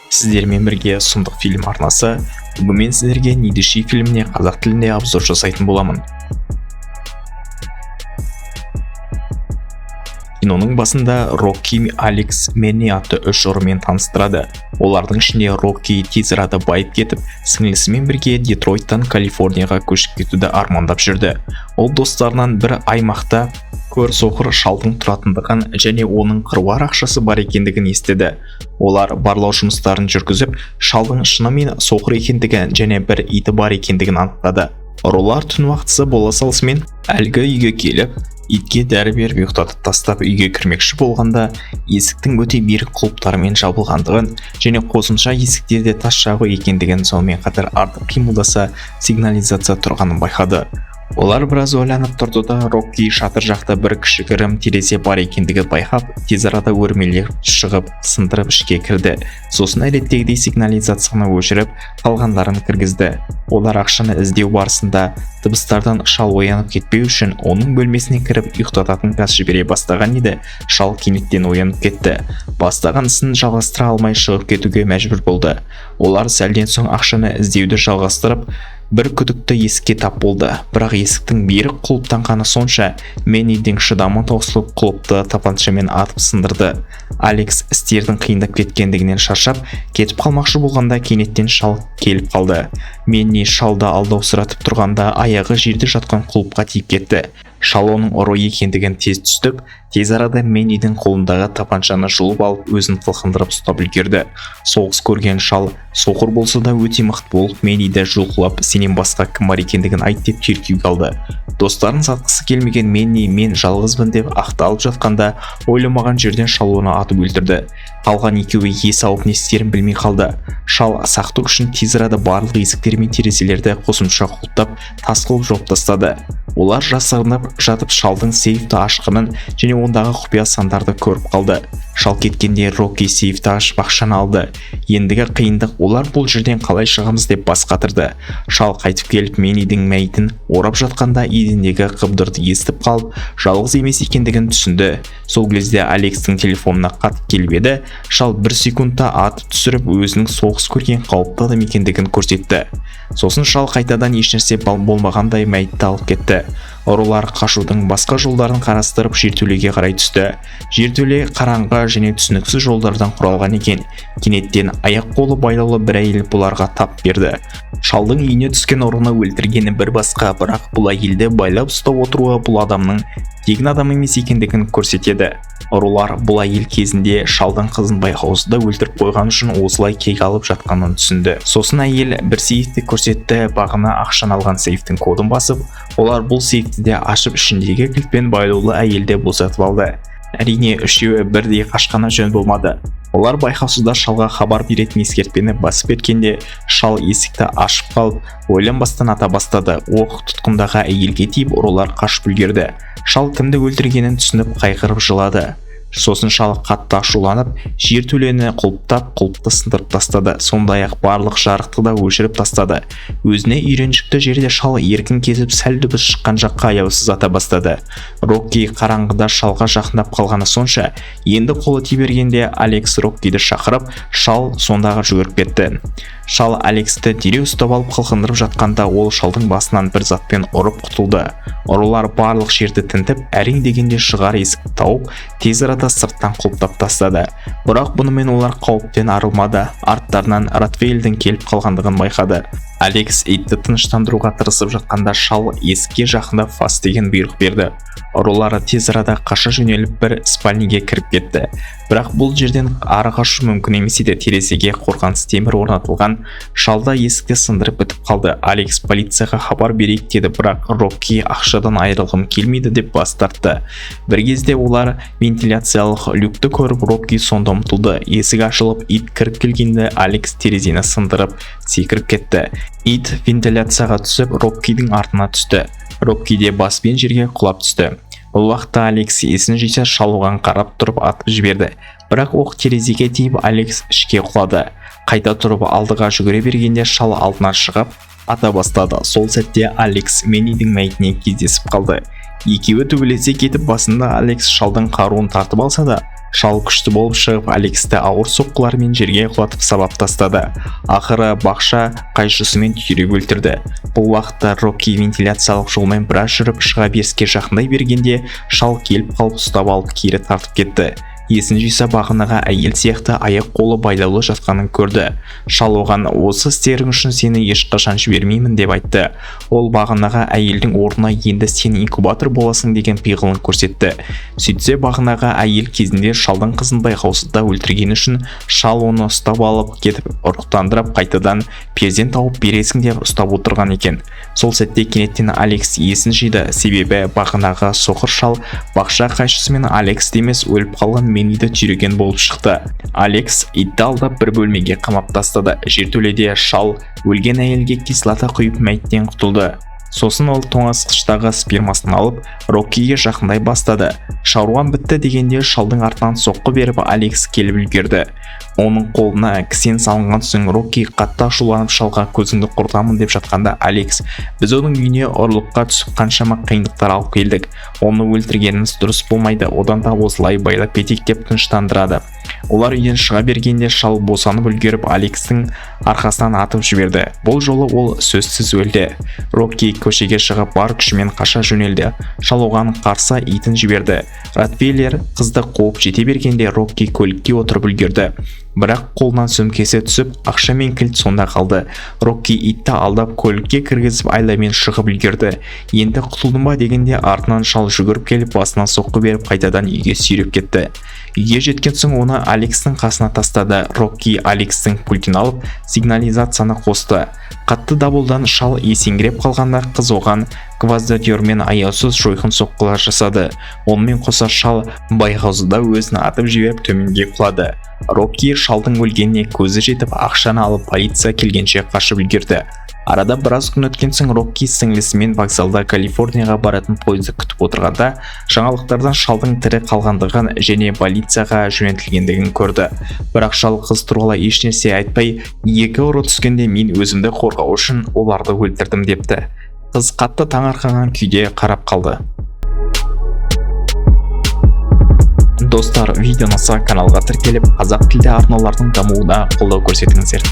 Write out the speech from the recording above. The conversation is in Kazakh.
Сіздермен бірге Сұмдық фильм арнасы. Бүгін мен сіздерге «Не дыши» фильміне қазақ тілінде обзор жасайтын боламын. Киноның басында Рокки, Алекс, Мэнни атты үш ұрымен таныстырады. Олардың ішінде Рокки тез арада байып кетіп, сіңлісімен бірге Детройттан Калифорнияға көшіп кетуді армандап жүрді. Ол достарынан бір аймақта көр соқыр шалдың тұратындығын және оның қыруар ақшасы бар екендігін естіді. Олар барлау жұмыстарын жүргізіп, шалдың шынымен соқыр екендігін және бір иті бар екендігін анықтады. Ұрылар түн уақытысы бола салысымен әлгі үйге келіп, итке дәрі беріп ұйықтатып тастап, үйге кірмекші болғанда есіктің өте берік құлыптармен жабылғандығын және қосымша есіктерде тас жабы екендігін, сонымен қатар артық қимылдаса сигнализация тұрғанын байқады. Олар біраз ойланып тұрды да, Рокки шатыр жақта бір кішігірім терезе бар екендігін байқап, тез арада өрмелеп шығып, сындырып ішке кірді. Сосын әдеттегідей сигнализацияны өшіріп, қалғандарын кіргізді. Олар ақшаны іздеу барысында дыбыстардан шал оянып кетпеу үшін оның бөлмесіне кіріп, ұйықтататын газ жібере бастаған еді, шал кенеттен оянып кетті. Бастаған ісін жалғастыра алмай, шығып кетуге мәжбүр болды. Олар сәлден соң ақшаны іздеуді жалғастырып, бір күдікті есікке тап болды. Бірақ есіктің берік құлыптанғаны сонша, Мэннидің шыдамы таусылып, құлыпты тапаншамен атып сындырды. Алекс істердің қиындап кеткендігінен шаршап, кетіп қалмақшы болғанда кенеттен шал келіп қалды. Мэнни шалды алдаусыратып тұрғанда аяғы жерде жатқан құлыпқа тиіп кетті. Шал оның ұры екендігін тез түсініп, тез арада Мэннидің қолындағы тапаншаны жұлып алып, өзін қылқындырып ұстап үлгерді. Соғыс көрген шал соқыр болса да, өте мықты болып, Мэнниді жұлқылап, сенен басқа кім бар екендігін айт деп тергеуге алды. Достарын сатқысы келмеген Мэнни мен жалғызбын деп ақталып жатқанда, ойламаған жерден шал оны атып өлтірді. Қалған екеуі есі ауып, не істерін білмей қалды. Шал сақтық үшін тез арада барлық есіктер мен терезелерді қосымша құлыптап, тас қылып жауып тастады. Олар жасырынып жатып шалдың сейфті ашқанын және ондағы құпия сандарды көріп қалды. Шал кеткенде Рокки сейфті ашып, ақшаны алды. Ендігі қиындық, олар бұл жерден қалай шығамыз деп бас қатырды. Шал қайтып келіп, Мэннидің мәйітін орап жатқанда едендегі қыбдырды естіп қалып, жалғыз емес екендігін түсінді. Сол кезде Алекстің телефонына хат келіп еді, шал бір секундта атып түсіріп, өзінің соғыс көрген қауіпті адам екендігін көрсетті. Сосын шал қайтадан ешнәрсе болмағандай мәйітті алып кетті. Ұрылар қашудың басқа жолдарын қарастырып, жертөлеге қарай түсті. Жертөле қараңғы және түсініксіз жолдардан құралған екен. Кенеттен аяқ қолы байлаулы бір әйел бұларға тап берді. Шалдың үйіне түскен ұрыны өлтіргені бір басқа, бірақ бұл әйелді байлап ұстап отыруы бұл адамның тегін адам емес екендігін көрсетеді. Ұрылар бұл әйел кезінде шалдың қызын байқаусызда өлтіріп қойған үшін осылай кек алып жатқанын түсінді. Сосын әйел бір сейфті көрсетті. Бағана ақшаны алған сейфтің кодын басып, олар бұл сейфті де ашып, ішіндегі кілтпен байлаулы әйелді босатып алды. Әрине, үшеуі бірдей қашқаны жөн болмады. Олар байқаусызда шалға хабар беретін ескертпені басып кеткенде, шал есікті ашып қалып, ойланбастан ата бастады. Оқ тұтқындағы әйелге тиіп, ұрылар қашып үлгерді. Шал кімді өлтіргенін түсініп, қайғырып жылады. Сосын шал қатты ашуланып, жертөлені құлыптап, құлыпты сындырып тастады. Сондай-ақ барлық жарықты да өшіріп тастады. Өзіне үйреншікті жерде шал еркін кезіп, сәл дыбыс шыққан жаққа аяусыз ата бастады. Рокки қараңғыда шалға жақындап қалғаны сонша, енді қолы тие бергенде Алекс Роккиді шақырып, шал сондағы жүгіріп кетті. Шал Алексті дереу ұстап алып, қылқындырып жатқанда, ол шалдың басынан бір затпен ұрып құтылды. Ұрылар барлық жерді тінтіп, әрең дегенде шығар есікті тауып, тез арада сырттан құлыптап тастады. Бірақ бұнымен олар қауіптен арылмады. Арттарынан ротвейлердің келіп қалғандығын байқады. Алекс итті тыныштандыруға тырысып жатқанда, шал есікке жақындап, фас деген бұйрық берді. Ұрылар тез арада қаша жөнеліп, бір спальниге кіріп кетті. Бірақ бұл жерден ары қашу мүмкін емес еді. Терезеге қорғансыз темір орнатылған. Шал да есікті сындырып бітіп қалды. Алекс полицияға хабар берейік деді, бірақ Рокки ақшадан айырылғым келмейді деп бас тартты. Бір кезде олар вентиляциялық люкті көріп, Рокки сонда ұмтылды. Есік ашылып, ит кіріп келгенде, Алекс терезені сындырып секіріп кетті. Ит вентиляцияға түсіп, Роккидің артына түсті. Рокки де баспен жерге құлап түсті. Бұл уақытта Алекс есін жиса, шал оған қарап тұрып атып жіберді. Бірақ оқ терезеге тиіп, Алекс ішке құлады. Қайта тұрып, алдыға жүгіре бергенде, шал алдынан шығып ата бастады. Сол сәтте Алекс Мэннидің мәйітіне кездесіп қалды. Екеуі төбелесе кетіп, басында Алекс шалдың қаруын тартып алса да, Шал күшті болып шығып, Алексті ауыр соққылармен жерге құлатып сабап тастады. Ақыры бақша қайшысымен түйреп өлтірді. Бұл уақытта Рокки вентиляциялық жолмен біраз жүріп, шыға беріске жақындай бергенде шал келіп қалып, ұстап алып, кері тартып кетті. Есін жиса, бағанағы әйел сияқты аяқ қолы байлаулы жатқанын көрді. Шал оған: «Осы істерің үшін сені ешқашан жібермеймін», – деп айтты. Ол бағанағы әйелдің орнына енді сен инкубатор боласың деген пиғылын көрсетті. Сөйтсе, бағанағы әйел кезінде шалдың қызын байқаусызда өлтіргені үшін шал оны ұстап алып кетіп, ұрықтандырып, қайтадан перзент тауып бересің деп ұстап отырған екен. Сол сәтте кенеттен Алекс есін жиды, себебі бағанағы соқыр шал бақша қайшысымен Алексті емес, өліп қалған Мениді түйреген болып шықты. Алекс итті алдап, бір бөлмеге қамап тастады. Жертөледе шал өлген әйелге кислота құйып, мәйіттен құтылды. Сосын ол тоңазытқыштағы спермасын алып, Роккиге жақындай бастады. Шаруам бітті дегенде шалдың артынан соққы беріп, Алекс келіп үлгерді. Оның қолына кісен салынған соң, Рокки қатты ашуланып, шалға «көзіңді құртамын» деп жатқанда, Алекс: «Біз оның үйіне ұрлыққа түсіп, қаншама қиындықтар алып келдік. Оны өлтіргеніміз дұрыс болмайды, одан да осылай байлап кетейік», – деп тыныштандырады. Олар үйден шыға бергенде шал босанып үлгеріп, Алекстің арқасынан атып жіберді. Бұл жолы ол сөзсіз өлді. Рокки көшеге шығып, бар күшімен қаша жөнелді. Шал оған қарсы итін жіберді. Ротвейлер қызды қуып жете бергенде, Рокки көлікке отырып үлгерді, бірақ қолынан сөмкесі түсіп, ақша мен кілт сонда қалды. Рокки итті алдап, көлікке кіргізіп, айламен шығып үлгерді. Енді құтылдым ба дегенде, артынан шал жүгіріп келіп, басына соққы беріп, қайтадан үйге сүйреп кетті. Үйге жеткен соң оны Алекстің қасына тастады. Рокки Алекстің пультін алып, сигнализацияны қосты. Қатты дабылдан шал есеңгіреп қалғанда, қыз оған гвоздодермен аяусыз жойқын соққылар жасады. Онымен қоса шал байқаусызда өзін атып жіберіп, төменге құлады. Рокки шалдың өлгеніне көзі жетіп, ақшаны алып, полиция келгенше қашып үлгерді. Арада біраз күн өткен соң, Рокки сіңлісімен вокзалда Калифорнияға баратын пойызды күтіп отырғанда, жаңалықтардан шалдың тірі қалғандығын және полицияға жөнелтілгендігін көрді. Бірақ шал қыз туралы ешнәрсе айтпай, «Екі ұры түскенде мен өзімді қорғау үшін оларды өлтірдім» депті. Қыз қатты таңырқаған күйде қарап қалды. Достар, видео ұнаса, каналға тіркеліп, қазақ тілді арналардың дамуына қолдау көрсетіңіздер.